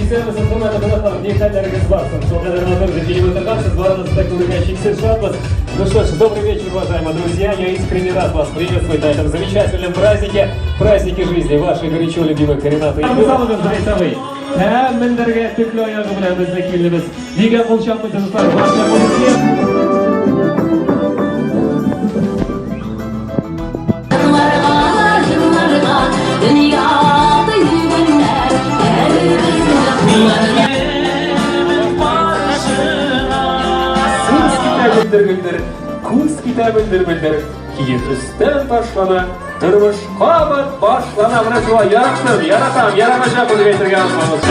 Исәнмесез, хөрмәтле кунаклар, ни хәлләрегез бар соң? Шулкадәр матур дип килеп утыргансыз, барыгызны да күрергә чиксез шатбыз. Ну что ж, добрый вечер, уважаемые друзья. Я искренне рад вас приветствовать на этом замечательном празднике, празднике жизни ваших горячо любимых Рената и Егора. Рәис абый. Һәм мендәргә төкле аягы белән безне килдебез. Нигә кул чапмыйсыз, дуслар? Ваши аплодисменты. Җырларга, дөнья тыйгыннар, Сүз китә гөлдер-гөлдер, күз китә белдер-белдер, кием өстән ташлана, тормыш кабат башлана. Менә шулай яраттым, яратам, яратачакмын дип әйтергә алмабыз.